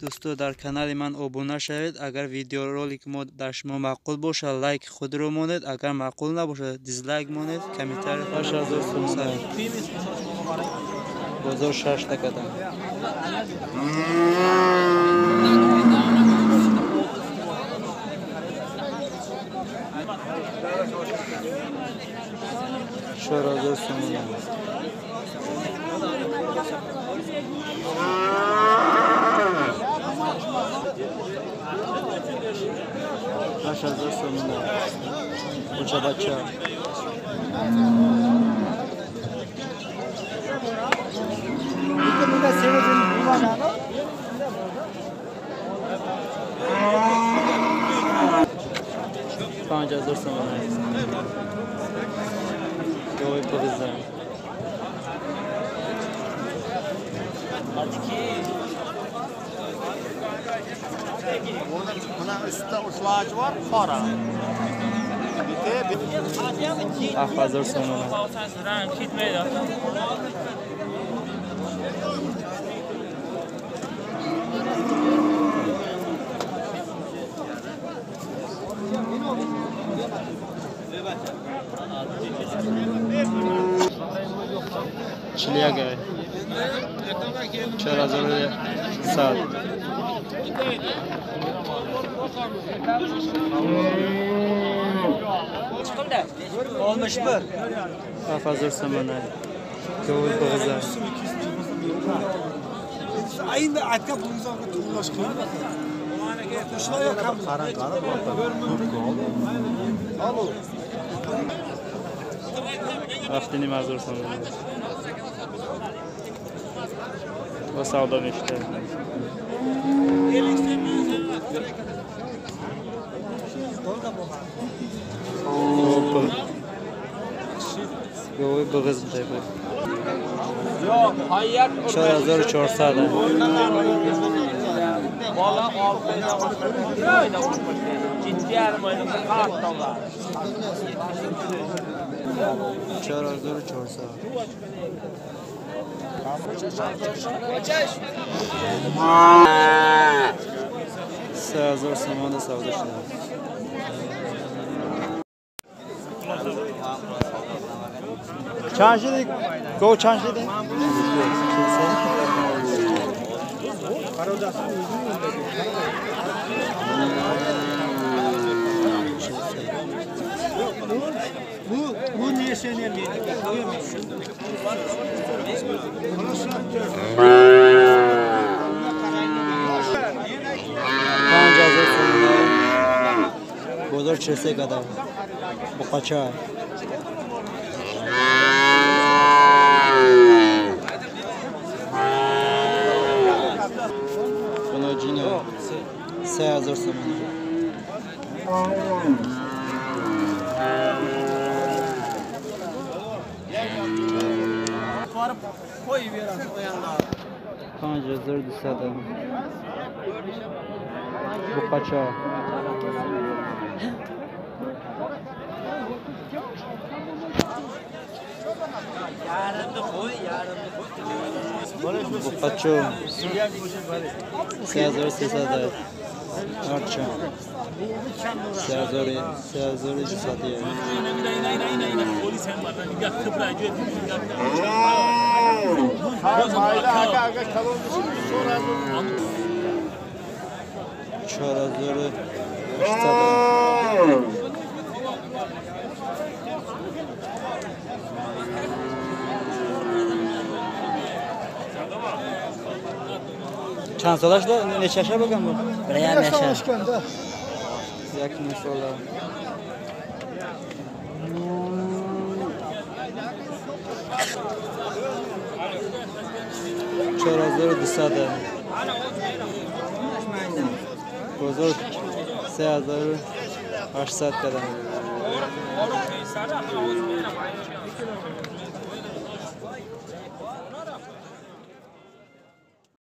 Дӯсто, дар канали ман обуна шавед. Агар видеоролики мо дар шумо маъқул бошад, лайк худро монед. Агар маъқул набошад, дизлайк монед. Комментарий. 8000 сомон. Бозор 6 такадан. 4000 сомон. 8000 сомон. Бача бача. 5000 сомон. Гови погиздан. Bunun üstünde uçlacı var, para. 7000 сомон. 41 4100. 61. 7000 сомон. Гови погиздан. Ayında arka bulunuzdan tuğulaş kılın. 7500 сомон. Бо савдо мешуда. Гови буғиз буда. 4400. 4400. 3000 сомон савдо шуда. Чанд шуди? Гов чанд шуди? Bu niye söyleyemeydi? 5000 сомон. Бозор 43 қадам. Буқача. Буноҷино 3000 сомон. 5200. Буқача. Буқачо 3300. Арча 3200. 4800. Чанд сола шуда? Неча яша bo'lgan bu? 1,5 yashar. 1,5 sola. 4200. Бозор 3800 кардам.